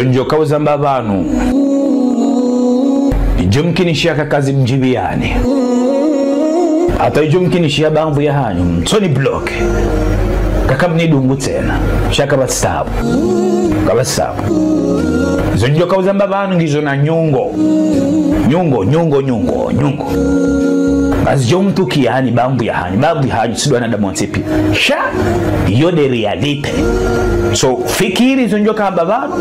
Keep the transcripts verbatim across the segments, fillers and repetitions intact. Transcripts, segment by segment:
Ndjo kauzamba pvanu. Idjo mkinishiha kakazi mdjibiani. Hata idjo mkinishiha bambu ya hanyu, mtsoni bloke. Kaka mnidungu tsena. Sha kapvatsi taabu. Kapvatsi taabu. Zo ndjo kauzamba pvanu ngizo na nyungo. Nyungo, nyungo, nyungo, nyungo. Ngazidjo mtukiani bambu ya hanyu, bambu ya hanyu, tsi ndo wanadamu wontsi pia. Sha, iyo nde réalité. So, fikiri zo ndjo kamba pvanu,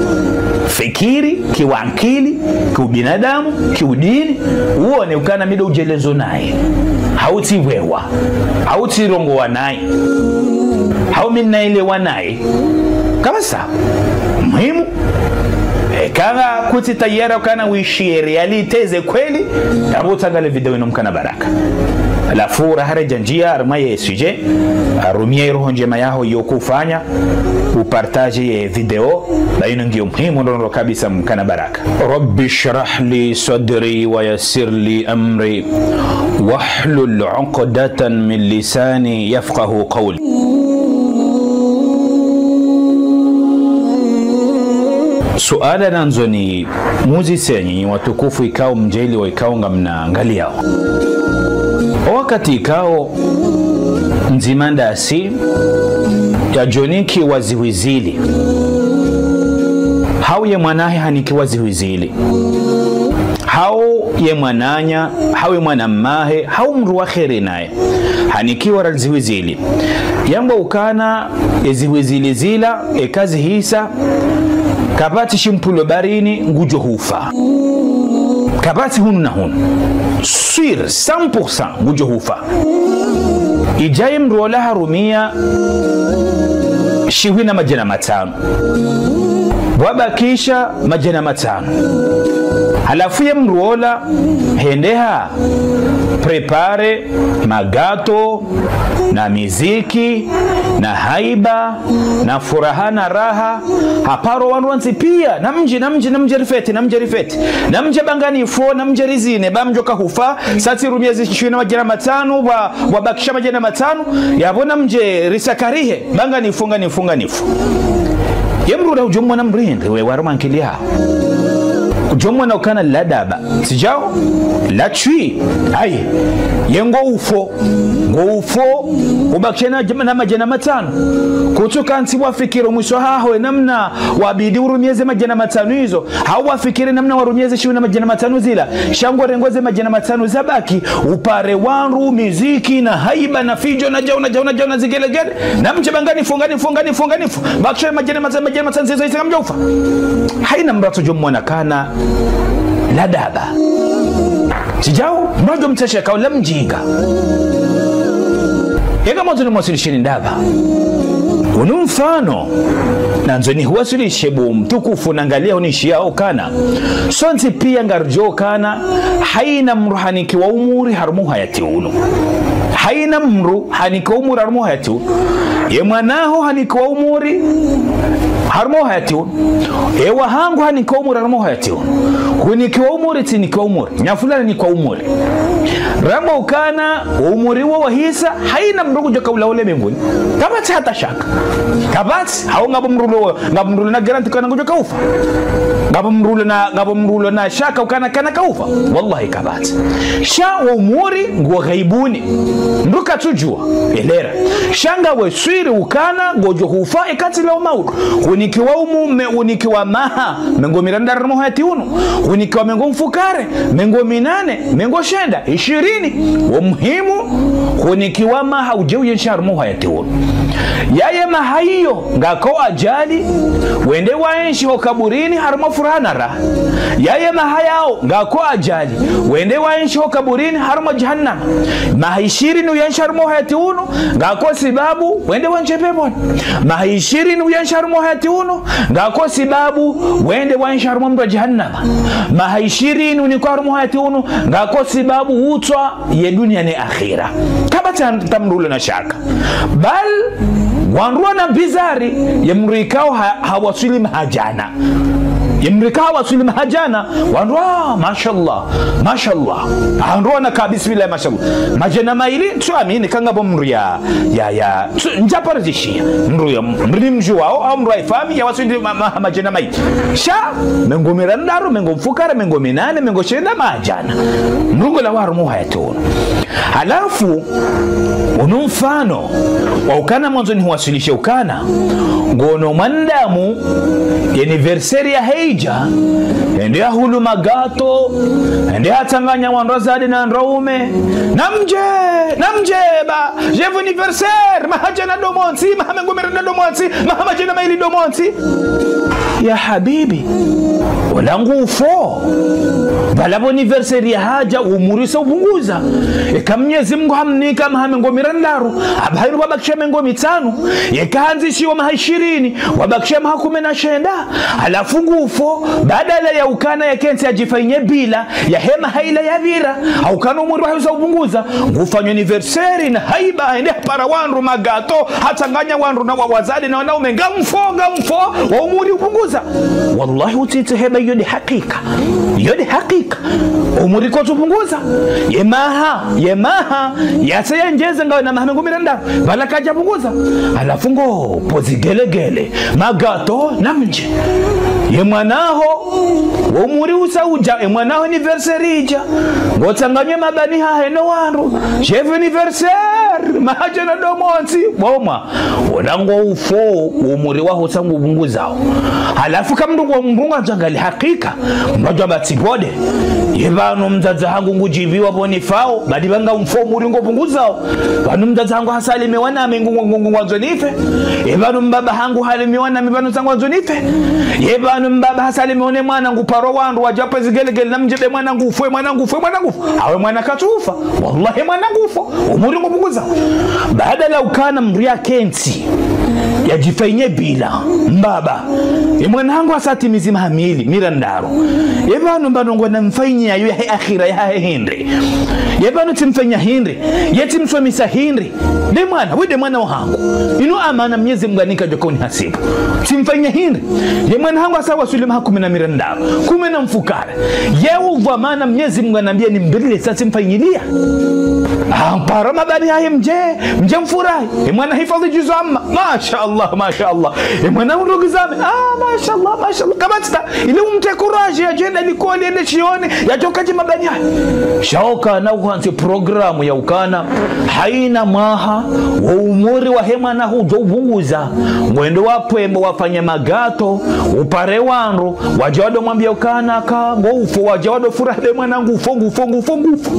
fikiri, kiwankili, kiubinadamu, kiudini, uone ukana mi ndo udjelezo naye. Hau tsi wewa, hau tsi rongowa naye, hau mi naelewa naye. Kapvatsi taabu. Muhimu, eka kutsi tayari ukana wishiye réalité ze kweli, tabu tsangalie video inu mkana baraka. Halafu raha redja ndjia, harumwa ye sujet, harumia iroho ndjema yaho yo kufanya, upartage ye video, na inu ngiyo muhimu ndrongoo kabisa mkana baraka. رب اشرح لي صدري ويسر لي أمري واحلل عقدة من لساني يفقهوا قولي. Suala nandzo nimuuzise nyi watukufu ikao mdjeli wa ikao ngamnangaliao. O wakati ikao ndzima ndasi yadjonikiwa zihwi zili. Hau ye mwanahe hanikiwa zihwi zili. Hau ye mwananya, hau ye mwanamahe, hau mdru wa kheri naye. Hanikiwa ra zihwi zili. Yamba ukana, ezihwi zili zila, eka zihisa, kapvatsi shimpvulo baharini, ngudjo hufa. Kapvatsi hunu na hunu. Sûr, cent pour cent, ngudjo hufa. Idja ye mdru ola harumia shihwi na madjana matsanu. Pvwabakisha madjana matsanu. Halafu ye mdru ola hende ha préparer magato, na miziki, na haiba, na furaha, na raha. Haparo wandru wontsi pia, namdje, namdje, namdje rifeti, namdje rifeti. Namdje ba nganifo, namdje rizine, ba mdjo kahufa, sa tsi rumia zishihwi na madjana matsanu, pvwa, pvwabakisha madjana matsanu, yapvo namdje risakarihe, ba nganifo, nganifo, nganifo. Ye mdru ola udjo mwona mdru hindri, we harumwa nkili yaho. Udjo mwona ukana la daba. Tsi djao, la tswi. Ayi, ye ngo ufo, ngo ufo, ubakishe na djama na madjana matsanu. Kutsu kantsi wafikiri mwiso haho, ye namna wabidi urumie ze madjana matsanu izo. Hau wafikiri namna warumie ze shihwi na madjana matsanu zila. Sha ngo rengo ze madjana matsanu zabaki, upare wandru, miziki, na haiba, na fidjo, na djau, na djau, na djau, na zigelegele. Namdje ba nganifo, nganifo, nganifo, nganifo. Bakisha madjana matsanu, madjana matsanu zizo, izi ngamdjo ufa. Haina mdru atsodjo mwona kana la daba. Tsi djao, mdru adjo mtseshe kao la mdjinga. Eka mwandzo nimwasilisheni ndapvi. Unu mfano, nandzo nihuwasilishe bo mtukufu nangalia unishiao kana. Sontsi pia ngaridjuao kana, haina mdru hanikiwa umuri harumwa uhayati unu. Haina mdru hanikiwa umuri harumwa uhayati unu. Ye mwanaho hanikiwa umuri harumwa uhayati unu. Ye wahangu hanikiwa umuri harumwa uhayati unu. Hunikiwa umuri, tsinikiwa umuri. Nyafulani hanikiwa umuri. Ramba ukana, umuri wo wahisa, haina mdru ngudjo kaula ole mbinguni. Kapvatsi hata shaka. Kapvatsi, hau ngapvo mdru ulo, ngapvo mdru ulo na garanti kana ngudjo kaufa. Ngapvo mdru ulo na, ngapvo mdru ulo na shaka ukana kana kaufa. Wallahi kapvatsi. Sha wo umuri ngwo ghaibuni. Mdru katsudjua. Elera. Sha ngawe swiri ukana ngodjo hufa eka tsi leo maudu. Hunikiwa umu me, hunikiwa maha mengo mirandaru harumwa uhayati unu. Hunikiwa mengo mfukare, mengo minane, mengo shenda, ishirini. Wo muhimu, hunikiwa maha udje uyenshi harumwa uhayati unu. Yaye maha iyo, ngako ajali, wende wayenshi ho kaburini harumwa furaha na raha. Yaye maha yao, ngako ajali, wende wayenshi ho kaburini harumwa jahannama. Maha ishirini uyenshi harumwa uhayati unu, ngako sibabu, wende wendje peponi. Maha ishirini uyenshi harumwa uhayati unu, ngako sibabu, wende wayenshi harumwa mdro wa jahannama. Maha ishirini unikwa harumwa uhayati unu, ngako sibabu utswa ye dunia ne akhira. Kapvatsi hata mdru ulo na shaka. Bal, wandru wana bizari, ye mdru ikao ha, hawaswili maha djana. Ye mdru ika hawaswili maha djana, wandru, ah, mashallah, mashallah. Wandru wana ka bismillah, mashallah. Madjana mayili, tsu amini, kanga bo mdru ya, ya, ya. Tsu, ndja parizishiya. Mdru ya, mdru ni mdjuwao, au mdru wa ifami, ya waswili ma, ma, madjana mayili. Sha, mengo mirandaru, mengo mfukare, mengo minane, mengo shenda, maha djana. Mdru ngola harumwa uhayati unu. Halafu, unu mfano, wa ukana mwandzo nihuwaswilishe ukana, ngono mwanadamu, anniversaire yahe idja, ende hahulu magato, ende hatsanganya wandru wadzadze na wandru waume, namdje, namdje ba, joyeux anniversaire, maha djana ndo mwantsi, maha mengo mirandaru ndo mwantsi, maha madjana mayili ndo mwantsi. Ya habibi, ola ngufo. Pvala pvo anniversaire yahadja, umuri usa upvunguza. Eka Mnyezi Mngu hamnika maha mengo mirandaru, apvaha inu wabakisha mengo mitsanu. Eka handzishiwa maha ishirini, wabakisha maha kume na shenda. Halafu ngufo, badala ya ukana yakentsi yadjifanye bila, yahema hayila yapvira, ha ukana umuri wahe usa upvunguza, ngufanyo anniversaire na haiba, ende hapara wandru magato, hatsanganya wandru na wa, wadzadze na wanaume, ngamfo, ngamfo, wo umuri upvunguza. Wallahi, utsitsi heba, iyo nde hakika. Iyo nde hakika. Umuri kotsu upvunguza. Ye maha, ye maha, yasa yandjeze ngawe na maha mengo mirandaru. Pvala kadja pvunguza. Halafu ngo, pvo zigelegele, magato, namdje. Ye mwana haho, wo umuri usa udja, ye mwana haho anniversaire idja. Ngotsanganywe mabani hahe no wandru. Joyeux anniversaire, maha djana ndo mwantsi, bo mwana. Ola ngufo, umuri waho usa ngupvunguzao. Halafu ka mdru ngo mdru ngwandzo angalie hakika, mdru adjo amba tsi pvode. Ye pvanu mdzadze hangu ngudjiviwa pvo nifao, badi pvanga mfo umuri ngupvunguzao. Pvanu mdzadze hangu hasalimiwa nami ngu, ngu, ngu, ngwandzo nife. Ye pvanu mbaba hangu halimiwa nami pvanu sa ngwandzo nife. Ye pvanu mbaba hasalimiwa ne mwana nguparo wandru wadja pvo zigelegele namdje be mwana ngufo, mwana ngufo, mwana ngufo. Awe mwana katsufa. Wallahi mwana ngufo. Umuri ngupvunguza. Badala ukana mdru yakentsi yadjifanye bila, mbaba, ye mwana hangu hasa hatimizi maha mili, mirandaru. Ye pvanu mbano ngona mfanye yayo yahe akhira yahahe hindri. Ye pvanu tsimfanya hindri. Ye tsimsomesa hindri. Nde mwana, we nde mwana wahangu. Inu amana Mnyezi Mngu hanika djo kaunihasibu. Tsimfanya hindri. Ye mwana hangu hasa waswili maha kume na mirandaru. Kume na mfukare. Ye upvwa mana Mnyezi Mngu hanambia nimbirile sa tsimfanyilia. Ah, para mabani hahe mdje, mdje mfurahi. Ye mwana hifadhi juzu amma. Masha Allah, masha Allah. Ye mwana hundru examen. Ah, masha Allah, masha Allah. Kamatsi ta, ile umtrie courage yadjo enda likoli yende shioni, yadjo kadji mabani hahe. Sha ukana uhantsi programme ya ukana, hayina mwaha, wo umuri wahe mwana hudjo upvunguza. Ngwendo wapvwembo wafanye magato, upare wandru, wadje wado mwambia ukana ka, ngufo, wadje wado furahi be mwana ngufo, ngufo, ngufo, ngufo.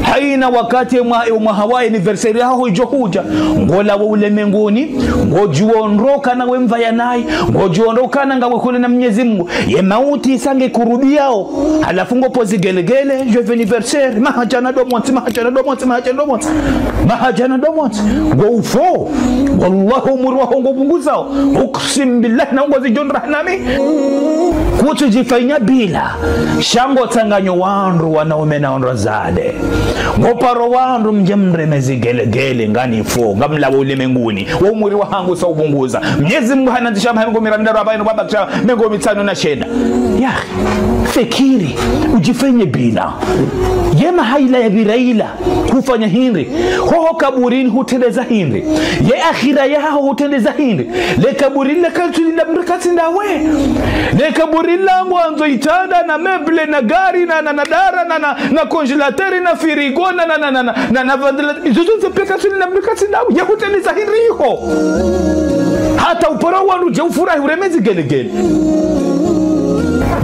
Hayina wakati mwa, mwaha wa anniversaire yaho idjo hudja, ngolawo ulemenguni, ngodjuo ndro ukana we mvaya nayi, ngodjuo ndro ukana ngawe kule na Mnyezi Mngu, ye mauti isa nge kurubiao, halafu ngo pvo zigelegele, joyeux anniversaire, maha djana ndo mwantsi, maha djana ndo mwantsi, maha djana ndo mwantsi. Maha djana ndo mwantsi. Ngufo. Wallahi umuri waho ngupvunguzao. Uqsim billah na ngozi djo ndra nami. Kutsudjifanya bila. Sha ngotsanganyo wandru wanaume na wandru wadzadze. Ngoparo wandru mdje mreme zigelegele nganifo. Ngamlawo ulemenguni. Wo umuri wahangu usa upvunguza. Mnyezi Mngu hanandzisha maha mengo mirandaru apvaha inu wabakisha mengo mitsanu na shenda. Ya, fikiri, udjifanye bila. Ye maha yila yapvira yila, hufanya hindri. Hoho kaburini hutrendeza hindri. Ye akhira yaho hutrendeza hindri. Le kaburi lile kalitsuli la mdru katsi ndawe. Le kaburi la ngwandzo itranda na meuble na gari na, na, na dara na, na, na congélateur na frigo na, na, na, na, na, na, na ventilateur. Izo zontsi pia kalitsuli la mdru katsi ndawe. Ye hutrendeza hindri iho. Hata upara wandru dje ufurahi ureme zigelegele.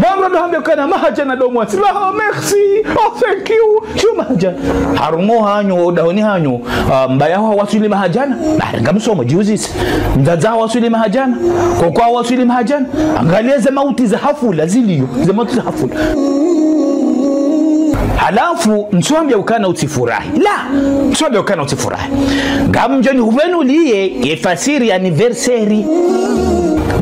Bwana ndo hambe kana maha djana ndo mwantsi. Oh, merci. Oh, thank you. Shu maha djana. Harumwa hanyu, odahoni hanyu. Ah, mbaya haho hawaswili maha djana. Bari ngamsomo, djiuzise. Mdzadze haho hawaswili maha djana. Koko haho hawaswili maha djana. Angalia ze mauti za hafula zilio. Ze mauti za hafula. Halafu, ntsuambia ukana utsifurahi. La, ntsuambia ukana utsifurahi. Ngamdjo nihupvenulie ye fasiri ya anniversaire.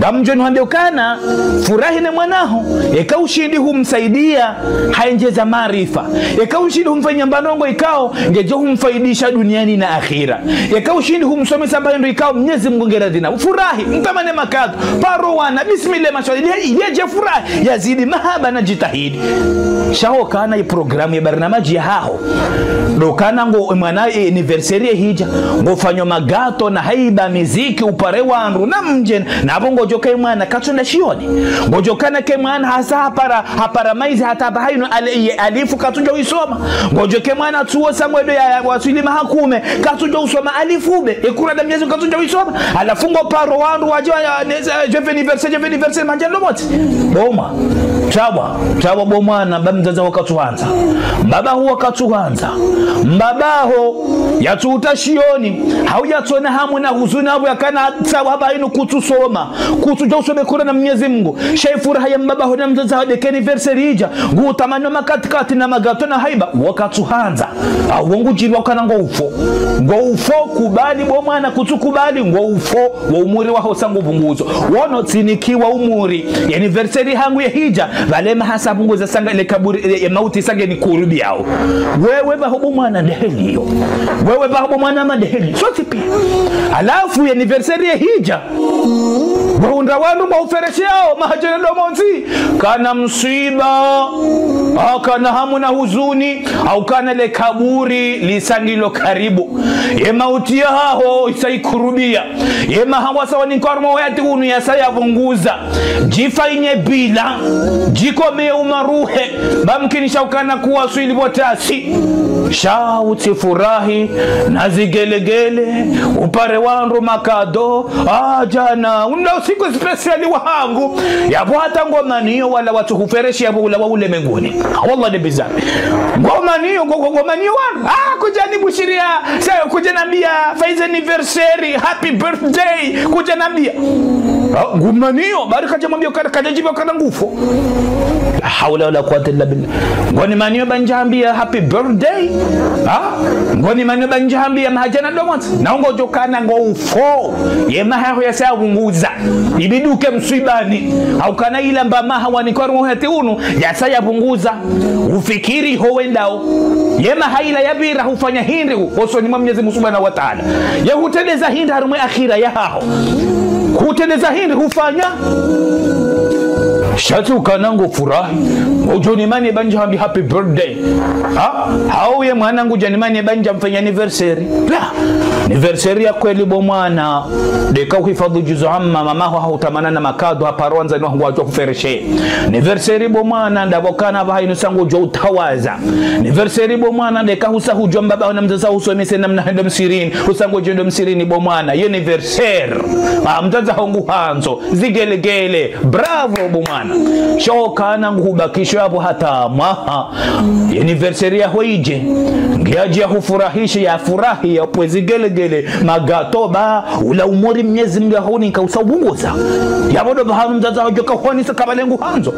Ngamdjo nihwambie ukana, furahi ne mwana haho, eka ushindi humsaidia, hayendjeza maarifa. Eka ushindi humfanya mbanongo ikao, ngedjo humfaidisha duniani na akhira. Eka ushindi humsomesa mba hindru ikao, Mnyezi Mungu nge radhi na. Ufurahi, mtamane makato, paro wana, bismillah, mashallah, ili, ili yadje furahi, yazidi mahaba na jitihadi. Sha ukana ye programu ya barnamaji yahaho. Ndo ukana ngo mwana ye anniversaire yahidja, ngofanyo magato na haiba, miziki, upare wandru, na mdje, na pvo ngodjo ke mwana katsunda shioni. Ngodjo kana ke mwana hasa hapara, hapara maizi hata pvahanu ale-, ye alifu katsudja uisoma. Ngodjo ke mwana tsuo sa ngwedo ya, ya waswili maha kume, katsudja usoma alifu be. Ekura da Mnyezi katsudja uisoma. Halafu ngoparo wandru wadje wa, ya, neza, joyeux anniversaire, joyeux anniversaire, madjana lomoti. Bo mwana, tsabwa, tsabwa bo mwana, ba mdzadze wakatsuhandza. Mbaba haho wakatsuhandza. Mbaba haho, yatsuhuta shioni, hau yatsona hamu na huzuni apvo yakana tsabwa pvahanu kutsusoma, kutsudja usome Kurani na Mnyezi Mungu. Sha ye furaha ya mbaba haho na mdzadze haho ndeke anniversaire idja, ngutamani makatikati na magato na haiba, wakatsuhandza. Awo ngudjilwa ukana ngoufo. Ngoufo, kubali bo mwana, kutsukubali, ngoufo, wo umuri waho sa ngupvunguzo. Wono tsinikiwa umuri. Ye anniversaire hangu yahidja, pvale maha sa pvunguza sa nga le kaburi, ye, ye mauti sa nge nikurubiyao. Wewe pvaho bo mwana ndeheli yo. Wewe pvaho bo mwana ma ndeheli. Sontsi pia. Halafu ye anniversaire yahidja, ngwahundra wandru ngwauferesheyao, mahadjana ndo montsi. Kana mswiba, au kana hamu na huzuni, au kana le kaburi lisa ngilo karibu. Ye mauti yahaho isa ikurubiya. Ye maha wasa wanikwa harumwa uhayati unu yasa yapvunguza. Djifanye bila, djikomeye umaruhe, ba mkinisha ukana kuwaswili pvo tasi. Sha utsifurahi, na zigelegele, upare wandru makado, ah, djana, unda usiku spécial wahangu, yapvo hata ngomaniyo wala watsuhufereshi yapvo ula wa ulemenguni. Wallah de bizarre. Ngomaniyo, ngo-, ngo-, ngomaniyo wandru. Ah, kudja nibushiriya, sa, kudja nambia, faiz anniversaire, happy birthday, kudja nambia. Ah, ngomaniyo, bari kadja mwambia ukana, kadja djibu ukana ngufo. La hawla wala quwwata illa billah. Ngonimaniyo ba ndjambia happy birthday. Ha? Ngonimaniyo ba ndjambia mahadjana ndo montsi. Na ngodjo kana ngoufo. Ye maha yaho yasa yapvunguza. Ibidi uke mswibani. Au kana ila mba maha wanikwa harumwa uhayati unu, yasa yapvunguza. Ufikiri ho wendao. Ye maha ila yapvira hufanya hindri hu, hosoni mwa Mnyezi Mungu Subhanahu wa Ta'ala. Ye hutrendeza hindri harumwa ye akhira yahaho. Hutrendeza hindri hufanya. Sha tsi ukana ngofurahi. Ngodjo nimaniye ba ndjambi happy birthday. Ha? Hau ye mwana ngudja nimaniye ba ndjamfanya anniversaire. La. Anniversaire ya kweli bo mwana. Ndeka uhifadhu juzu amma, mama haho hahutamana na makado, haparo wandzani waho ngwadjo hufereshe. Anniversaire bo mwana, ndapvo kana pvahanu sa ngodjo utawaza. Anniversaire bo mwana, ndeka husa hudjuwa mbaba haho na mdzadze haho husomese namna hwendo msihirini, husa ngodjo hwendo msihirini bo mwana. Ye anniversaire. Ah, mdzadze haho nguhandzo, zigelegele. Bravo bo mwana. Sha ukana nguhubakisho yapvo hata mwaha. Ye anniversaire yaho idje. Ngiyadje yahufurahishe, yafurahi, yapve zigelegele. Magato ba, ula umuri Mnyezi Mungu yahunika usa upvunguza. Yapvo ndo pvahanu mdzadze haho djoka huhonesa kabale nguhandzo.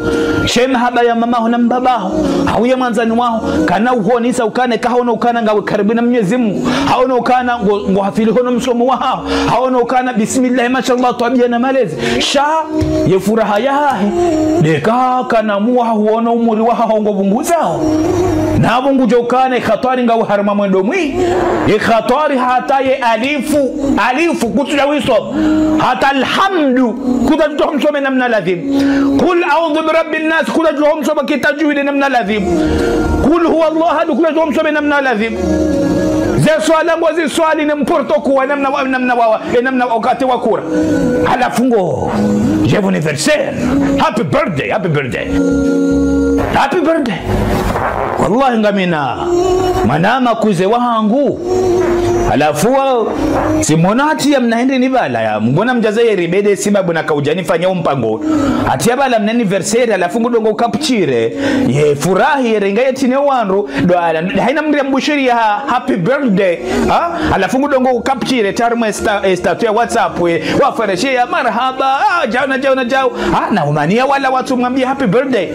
Sha ye mahaba ya mama haho na mbaba haho. Hau ye mwandzani waho. Kana uhonesa ukana, kahaono ukana ngawe karibu na Mnyezi Mungu. Haono ukana ngo, ngohafili hono msomo wahaho. Haono ukana bismillah, mashallah, twabiya na malezi. Sha, ye furaha yahahe. Ndeka kana mwaha huono umuri wahaho ngopvunguzao. Na pvo ngudjo kana ye khatwari ngawe harumwa mwendo mwi. Ye khatwari hata ye alifu. Alifu kutsudja uisoma. Hata alhamdu. Kutsudja umsome namna ladhimu. Qul a'udhu bi rabbin nas. Kutsudja umsome ki tajwid namna ladhimu. Qul huwa Allahu ahad. Kutsudja umsome namna ladhimu. Ze swala ngoziswali n'importe quoi, namna wa, namna wa, e namna wakati wa kura. Halafu ngo, joyeux anniversaire. Happy birthday, happy birthday. Happy birthday. Wallahi ngamina mwana makuze wahangu. Halafu wa, tsimona hata ya mna hindri ni bala ya. Mbona mdjaza ye ribede sibabu na kaudja nifanya umpango. Hata ya bala mna anniversaire, halafu ngudongo capture. Ye furahi, ye renga ye tine wandru. Ndo ala, haina mndru ya mbushiri ya happy birthday. Ha? Halafu ngudongo capture, tari mwe sta-, eh, statut ya WhatsApp, eh, wafereshe ya marahaba, ah, djaona, djaona, djao. Ah, na umaniya wala watsu mwambia happy birthday.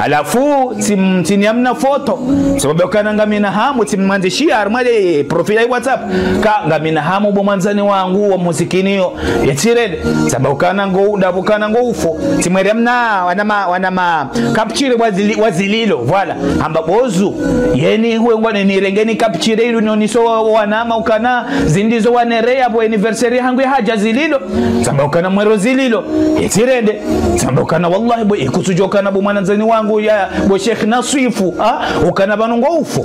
Halafu, tsim-, tsini ya mna foto, Sababu ukana ngamina hamu, tsimwandzishia harumwa le profil ya WhatsApp. Ka ngamina hamu bo mwandzani wangu wa muzikini yo. Yetsirende. Sababu ukana ngo, ndabu ukana ngo ufo. Tsimwere mna, wana ma, wana ma, capture wa zili-, wa zililo. Voilà. Hamba bo zu. Yeni huwe ngwane nirenge ni capture ilu nioneso wa, wanama ukana zindizo wanerea bo anniversaire hangu ya haja zililo. Sababu ukana mwero zililo. Yetsirende. Sababu ukana wallahi bo, ikutsudjo ukana bo mwandzani wangu ya bo Sheikh Naswifu, ha? Ukana pvanu ngo ufo.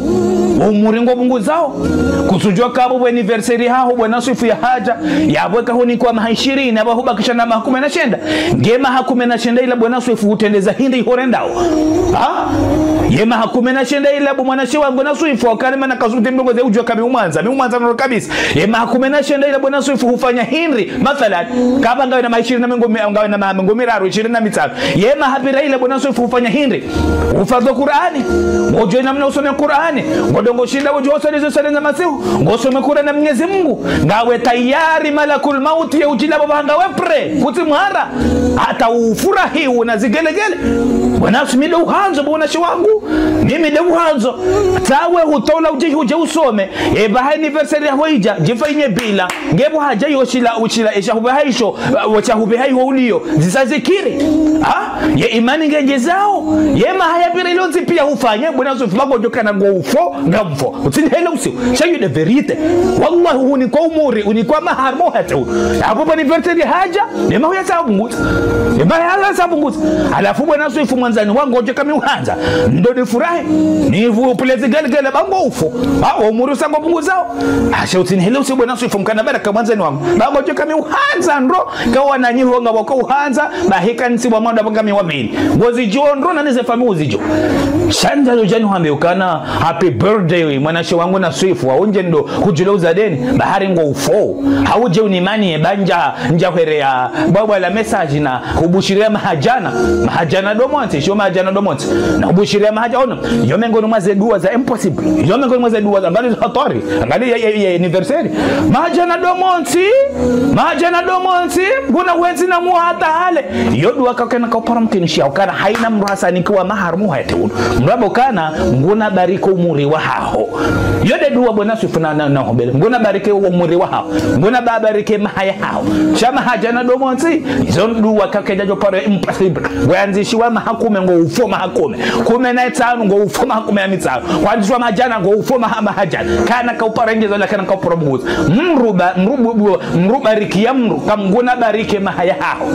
Umuri ngo pvunguzao. Kutsudjo uka bo anniversaire haho bo Naswifu ya haja, yapvo eka hunikwa maha ishirini, apvo hubakisha na maha kume na shenda. Nge maha kume na shenda ila bo Naswifu hutrendeza hindri ihorendao. Ha? Ye maha kume na shenda ila bo mwanashe wangu Naswifu, ukana mana kazuti mrongo ze udjo uka mi umwandza, mi umwandza ndro kabisa. Ye maha kume na shenda ila bo Naswifu hufanya hindri, mathalan, kaba ngawe na maha ishirini na mengo mi-, ngawe na maha mengo miraru, ishirini na mitsanu. Ye maha pvira ila bo Naswifu hufanya hindri. Uhifadhwi Kur'ani. Ngodjo namna usome Kur'ani. Ngodjo ngoshinda udjo usali zo swala za masihu. Ngosome Kur'ani na Mwenyezi Mungu. Ngawe tayari malakul mauti ye udjila bo pvahanu ngawe prêt. Kutsi mwara. Hata ufurahi una zigelegele. Bo Naswifu mi nde uhandzo bo mwanashe wangu. Mimi nde uhandzo. Tsawe hutola udje, udje usome. Eba ha anniversaire yaho idja, djifanye bila. Nge bo haja yo shila, ushila, esha hupve haisho, wa-, washa hupve haiho uliyo. Zisa zikiri. Ha? Ye imani ngendjezao. Ye maha ya pvira ilo ntsi pia hufanye, bo Naswifu pvangu ngodjo ukana ngo ufo, ngamfo. Utsini hele usiu. Sha yo nde vérité. Wallahi, unikwa umuri, unikwa maha harumwa uhayati unu. Yapvo pvo anniversaire ya haja, ne maha ya sa pvunguza. Ne maha ya sa pvunguza. Halafu bo Naswifu mwandzani wangu ngodjo uka mi uhandza. Ndo nifurahi. Nipvupvule zigelegele pvangu ngo ufo. Ha, umuri usa ngo pvunguzao. Asha utsini hele usiu bo Naswifu mkana baraka mwandzani wangu. Pvangu ngodjo uka mi uhandza ndro. Ka wananyaho ngapvo uka uhandza, bahi ka ntsi wa mwanda pvanga mi wa mili. Ngozidjo ndro na nize famiyi uzidjo. Sha ndza zo djani uhambe ukana, happy birthday, mwanashe wangu Naswifu, wa undje ndo, hudjule uzadeni, bahari ngo ufo. Haudje unimani, eba ndja, ndja hwerea, bwabwa la message na, hubushiria maha djana, maha djana ndo mwandzi, sho maha djana ndo mwandzi. Na hubushiria maha dja-, ono, yo mengoni mwa ze dua za impossible. Yo mengoni mwa ze dua za, angali za hatwari, angali ya, ya, ya anniversaire. Maha djana ndo mwandzi, maha djana ndo mwandzi, nguna wendzi na muhata hale. Yo dua kakena kaupara mkinishiya, ukana haina mndru hasanikiwa maha harumwa uhayati unu. Mndru amba ukana, nguna bariki umuri wahaho. Yo nde dua bo Naswifu na, na, na hobele. Nguna bariki umuri wahaho. Nguna ba-, bariki maha yahaho. Sha maha djana ndo mwandzi, izo dua kakedja djo paro impossible. Ngwandzishiwa maha kume ngo ufo maha kume. Kume na itsanu ngo ufo maha kume na mitsanu. Ngwandzishiwa maha djana ngo ufo maha, maha djana. Kana kaupara ngeza na kana kaupara pvunguza. Mndru ba-, mndru bu-, bu-, mndru bariki ya mndru. Ka nguna bariki maha yahaho.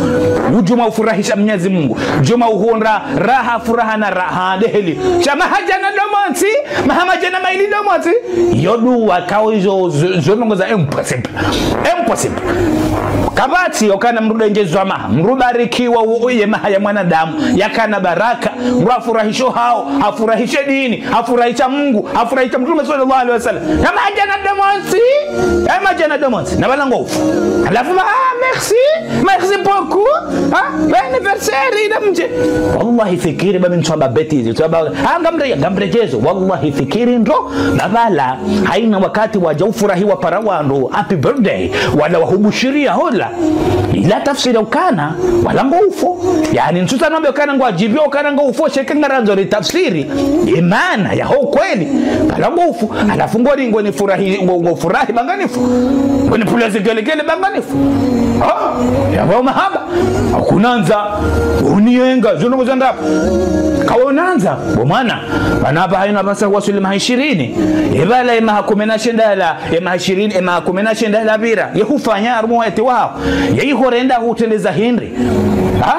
Udjuma ufurahisha Mwenyezi Mungu. Djuma uhundra raha, furaha na raha. Ndeheli. Sha maha djana ndo mwandzi. Maha madjana mayili ndo mwandzi. Yo dua kao izo, zo, zo ndrongo za impossible. Impossible. Kapvatsi ukana mndru ndrengezwa maha. Mndru barikiwa u-, u-, ye maha ya mwanadamu. Yakana baraka. Mndru afurahisho haho. Afurahishe dini. Afurahisha Mungu. Afurahisha Mtrume swallallahu alaihi wasallam. Ya maha djana ndo mwandzi. Ya maha djana ndo mwandzi. Na pvala ngo ufo. Halafu ma, ah, merci. Merci beaucoup. Ah, bon anniversaire, ina mdje. Wallahi fikiri ba mi ntsamba bêtise. Ntsamba, ah, ngamre-, ngamredjezo. Wallahi fikiri ndro. Na pvala, haina wakati wadja ufurahi wapara wandru happy birthday, wala wahubushiriya hola. Ila tafsiri ukana, wala ngo ufo. Yaani, ntsusa nambe ukana ngwadjibiwa ukana ngo ufo, sha eka ngarandzo ri tafsiri. Ye maana yaho kweli. Wala ngo ufo. Halafu ngo ri ngo nifurahi, ngo, ngo furahi, ba nganifu. Ngo nipvule zigelegele, ba nganifu. Ha? Yapvo mahaba. Ukunandza, uniyenga, zo ndrongo za ndrabo. Kawa unandza, bo mwana. Pvanu pvahanu pvasa waswili maha ishirini. Ye pvala ye maha kume na shenda la, ye maha ishirini, ye maha kume na shenda la pvira. Ye hufanya harumwa uhayati waho. Ye ihorenda hutrendeza hindri. Ha?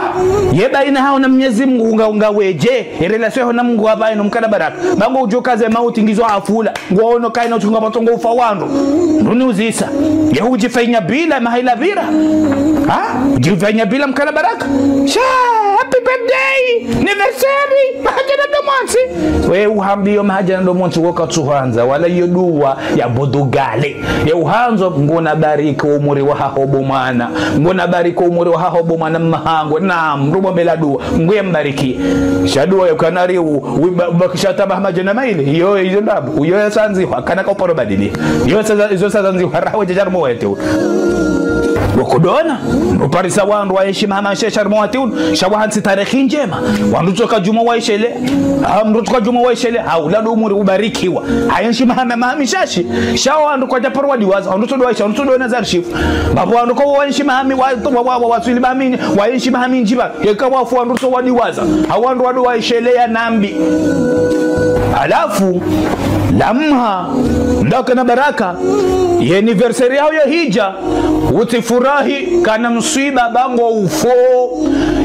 Ye baina haho na Mwenyezi Mungu nga, nga wedje. Ye relation yaho na Mungu apvaha inu mkana baraka. Ba ngo udjo ukaze mauti ngizo hafula. Ngoono kaina utunga matongo ufa wandru. Nduni uzisa. Ye udjifanya bila maha ila pvira. Ha? Udjifanya bila mkana baraka. Sha, happy birthday, anniversaire, maha djana ndo mwandzi. We uhambiyo maha djana ndo mwandzi wo katsuhandza, wala yo dua ya bodugale. Ye uhandzo, nguna bariki umuri wahaho bo mwana. Nguna bariki umuri wahaho bo mwana mmahangu. Naam, mndru mombela dua. Nguye mbariki. Sha dua ya ukana ri u-, u-, ba-, bakisha taba maha djana mayili. Yo, izo ndrabo. Uyo ya sandzihwa. Kana kauparo badili. Yo sa-, izo sa zandzihwa. Raha wedje harumwa uhayati unu. Wakodona, uparisa wandru waenshi maha mashashi harumwa wakati unu, sha wahantsi tarehi ndjema. Wandru tsoka djumwa waishele, ah, mndru tsoka djumwa waishele, ha, ula ndo umuri ubarikiwa. Haenshi maha, maha mishashi, sha wandru kwadja paro wadiwaza, wandru tsodo waisha, wandru tsodo na zarishifu. Babo wandru kwa waenshi maha mi, wa, wa, wa, wa, waswili maha mi, waenshi maha mindji ba, yeka wafu wandru tso wadiwaza. Ha wandru wado waishele ya nambi. Halafu, lamha, ndaka na baraka, ye anniversaire yaho yo hidja, utsifurahi, kana mswiba ba ngo ufo.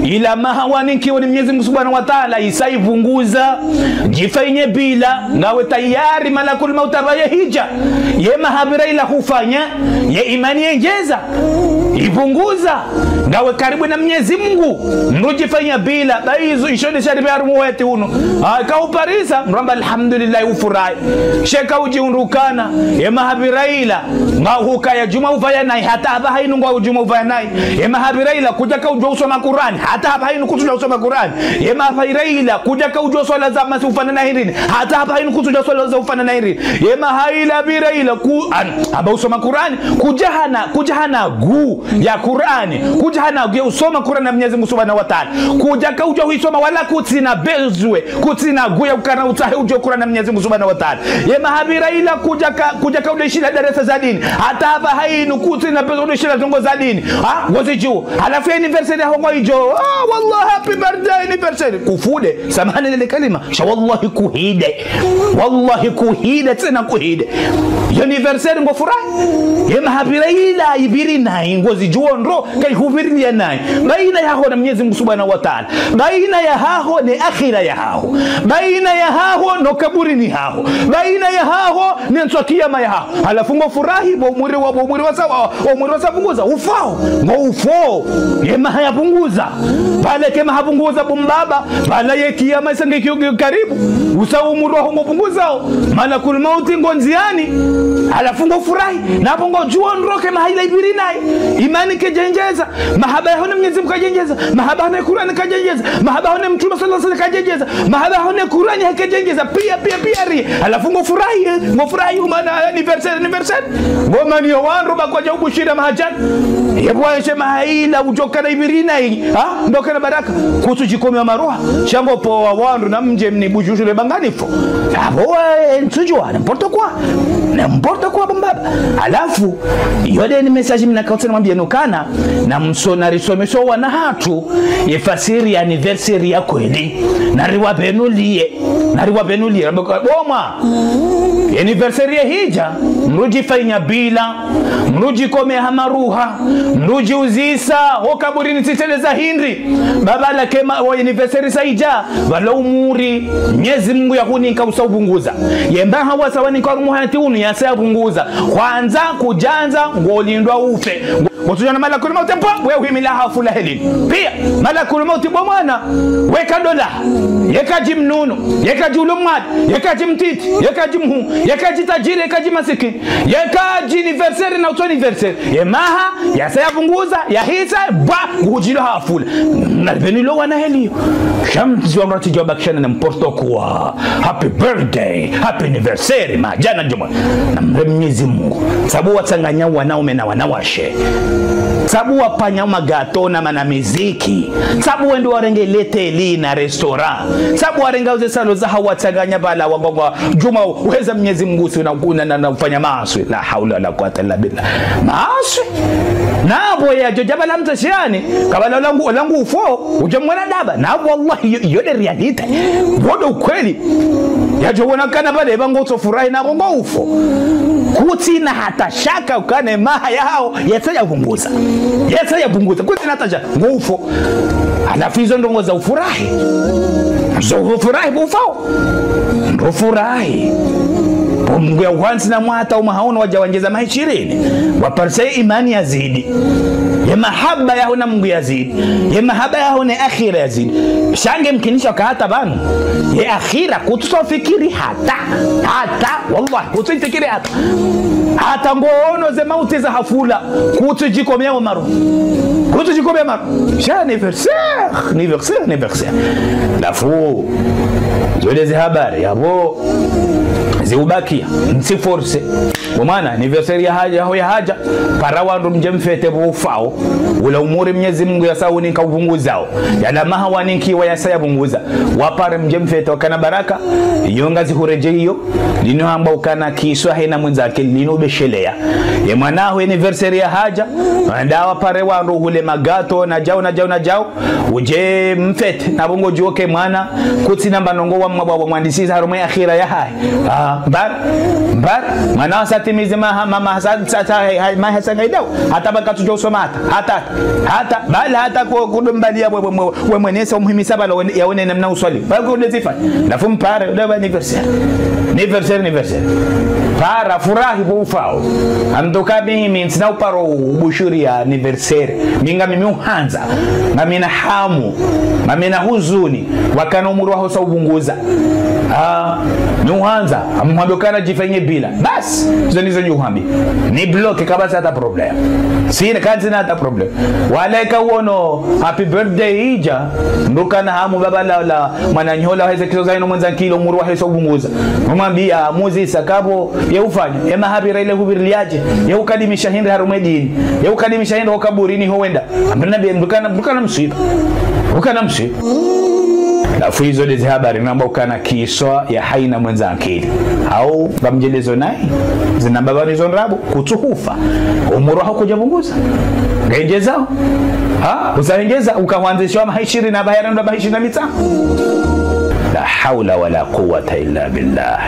Ila maha waninkiwa ni Mnyezi Mungu Subhanahu wa Ta'ala, isa ivunguza, djifanye bila, ngawe tayari malakul mauti apvo ye hidja. Ye mahabira ila hufanya, ye imani yendjeza, ivunguza, ngawe karibu na Mnyezi Mungu, mndru djifanya bila, ba izo isho nde shari be harumwa wakati unu. Aka uparisa, mndru amba alhamdulillah ufurahi. Sha eka udjiundru ukana, ye mahabira ila, ngahukaya djumwa uvaya nayi, hata apvaha hayinu ngwa djumwa uvaya nayi. Ye mahabira ila, kudjaka udjuwa usoma Kurani, hata apvaha hayinu kutsudjuwa usoma Kurani. Ye mahabira ila, kudjaka udjuwa swala za masihu ufanana hindrini, hata apvaha hayinu kutsudjuwa swala za ufanana hindrini. Ye mahabira ila, ku, an, amba usoma Kurani, kudja hana, kudja hana gu ya Kurani, kudja hana gu ya usoma Kurani na Mnyezi Mungu Subhanahu wa Ta'ala. Kudjaka udjuwa huisoma wala kutsina bezwe, kutsina gu ya ukana utsahe udjuwe Kurani na Mnyezi Mungu Subhanahu wa Ta'ala. Ye mahabira ila kudjaka, kudjaka udo ishila darasa za dini. Hata apvaha hayinu kutsina bezwe udo ishila ndrongo za dini. Ha? Ngozi dju. Halafu ye anniversaire yaho ngo idjo. Ah, wallah, happy birthday anniversaire. Kufude. Samahani lele kalima. Sha wallahi kuhide. Wallahi kuhide, tsena kuhide. Ye anniversaire ngofurahi. Ye mahabira ila ipviri nayi, ngozi djuo ndro, kaihupviri ya nayi. Baina yaho na Mnyezi Mungu Subhanahu wa Ta'ala. Baina yaho ne akhira yaho. Baina yaho no kaburini haho. Baina yaho ne ntsihu ya kiyama yaho. Halafu ngofurahi, bo umuri wa, bo umuri wa sa, wa, bo umuri wa sa pvunguza. Ufao. Ngo ufo. Ye maha ya pvunguza. Pvala eka maha pvunguza bo mbaba. Pvala ye kiyama isa nge kiyo karibu. Usa umuri waho ngo pvunguzao. Malakul mauti ngo ndziani. Halafu ngofurahi. Na pvo ngodjuo ndro eka maha ila ipviri nayi. Imani kayendjeza. Mahaba yaho ne Mnyezi Mungu kayendjeza. Mahaba yaho ne Kurani kayendjeza. Mahaba yaho ne Mtrume swallallahu alayhi wasallam kayendjeza. Mahaba yaho ne Kurani kayendjeza. Pia, pia, pia ri. Halafu ngofurahi, eh. Ngofurahi umana anniversaire, anniversaire. Ngomani yo wandru ba kwadja ubushira maha djana. Ye pvo waenshi maha ila udjo kana ipviri nayi. Ha? Ndo kana baraka. Kutsudjikome wa maruha. Sha ngo pvo wa wandru na mdje mnibushushure ba nganifo. Apvo wa, eh, ntsudjuwa, n'importe quoi. N'importe quoi bo mbaba. Halafu, yo nde ni message mi nakautsaha nimwambiye nyi ukana, na msona risomese wana hatru, ye fasiri ya anniversaire ya kweli. Na riwabenuliye. Na riwabenuliye. Rambe kwa, bo mwa. Anniversaire ye hidja, mndru djifanya bila, mndru djikome ha maruha, mndru djiuzisa, ho kaburini tsitele za hindri. Baba la kema, wo anniversaire sa idja, pvala umuri, Mnyezi Mungu yahuninka usa upvunguza. Ye maha wasa waninka harumwa wakati unu yasa yapvunguza. Hwandza, kudjandza, ngolindwa ufe. Ngotsudjuwa na malakul mauti mpvo, we uhimila hafula helini. Pia, malakul mauti bo mwana, we kadjola, ye kadji mnunu, ye kadji ulo mwadi, ye kadji mtiti, ye kadji mhuu, ye kadji tajiri, ye kadji masikini, ye kadji anniversaire na utso anniversaire. Ye maha, yasa yapvunguza, yahisa, bwa, ngudjilo hafula. Nalipveni lo wana heliyo. Sha mzi wa mrati djo bakishana n'importe quoi. Happy birthday, happy anniversaire, maha djana djumwa. Namremwe Mnyezi Mungu. Sabu watsanganya wanaume na wanawashe. Sabu wapvanya magato na mana miziki. Sabu wende warenge leteli na restaurant. Sabu warenga uze salo zahawo watsanganya pvala wangongwa djumwa uheza Mnyezi Mungu usi na, na, na, na ufanya maaswi. La hawla wala quwwata illa billah. Maaswi. Na pvo yadjo dja pvala mtashiyani, kapvala ola ngu, ola ngu ufo, udjo mwona daba. Na wallahi, yo, yo nde réalité. Wo ndo ukweli. Yadjo wona kana pvale, eba ngotso furahi, na pvo ngo ufo. Kutsina hata shaka ukana ye maha yahawo, yatsa yapvunguza. Yatsa yapvunguza. Kutsina hata shaka, ngo ufo. Halafu izo ndrongo za ufurahi. Zo ufurahi bo ufao. Ndo furahi. Bo Mungu ya uhantsi na mwata umwaha unu wadja wandjeza maha ishirini. Waparisa ye imani yazidi. Ye mahaba yaho na Mungu yazidi. Ye mahaba yaho ne akhira yazidi. Sha nge mkinisha ka hata pvanu. Ye akhira kutsusa ufikiri hata. Hata. Wallahi. Kutsu ifikiri hata. Hata ngoono ze mauti za hafula. Kutsu djikomeya wo maru. Kutsu djikomeya maru. Sha anniversaire. Anniversaire. Anniversaire. Halafu. Zo nde ze habari. Yapvo. Ziubakia. Ntsi force. Bo mwana, anniversaire ya hadja, yaho ya hadja, para wandru mdje mfete bo ufao, ula umuri Mnyezi Mungu yasa uninka upvunguzao, yala maha waninkiwa yasa yapvunguza, wapare mdje mfete wakana baraka, iyo ngazi huredjeyi iyo, linu hamba ukana kiswa haina mwendza akili, linu ubesheleya. Ye mwana aho anniversaire ya hadja, wanda wapare wandru hule magato, na djau, na djau, na djau, udje mfete, na bo ngodjuo ke mwana, kutsina mbanongo wa mwa-, wa mwandisiza harumwa ye akhira yahahe. Ah, mpara, mpara, mwana wasa timizi maha, ma-, ma-, sa-, sa-, sa-, ha-, ha-, maha sa ngaidao. Hata ba katsudjo usoma hata, hata, hata, bali hata ku-, kudo mbali ya we-, we-, we-, we mwenesa umhimisa bala we-, ya wone namna uswali. Bali kudo zifa. Halafu mpare, udo ba anniversaire. Anniversaire, anniversaire. Para, furahi bo ufao. Antuka mimi, ntsina uparo ubushuri ya anniversaire. Mi ngami mi uhandza. Ngamina hamu. Ngamina huzuni. Wakana umuri waho sa upvunguza. Ah, mi uhandza. Amwambe ukana djifanye bila. Basi, izo ndizo ndjo uhambi. Ni bloque, kabisa hata problème. Sina, kantsina hata problème. Wala eka uono happy birthday idja, mdru kana hamu baba la, la, mwananyaho la heze kiswa zahe no mwendza akili umuri wahe sa upvunguza. Mwambiya, muzisa kabo, ye ufanya, ema habira ile hubiri liadje, ye ukadimisha hindri harumwa ye dini, ye ukadimisha hindri ho kaburini ho wenda. Ambe nabi, mdru kana, mdru kana mswiba. Mdru kana mswiba. Halafu izo ndezi habari namba ukana kiswa ya haina mwendza akili. Au ngamdjelezo nayi, zinamba pvanu izo ndrabo, kutsuhufa. Umuri waho kudja pvunguza. Ngendjezao. Ha? Usa ngendjeza, ukahwandzishiwa maha ishirini na bahera ndo maha ishirini na mitsanu. La hawla wala quwwata illa billah.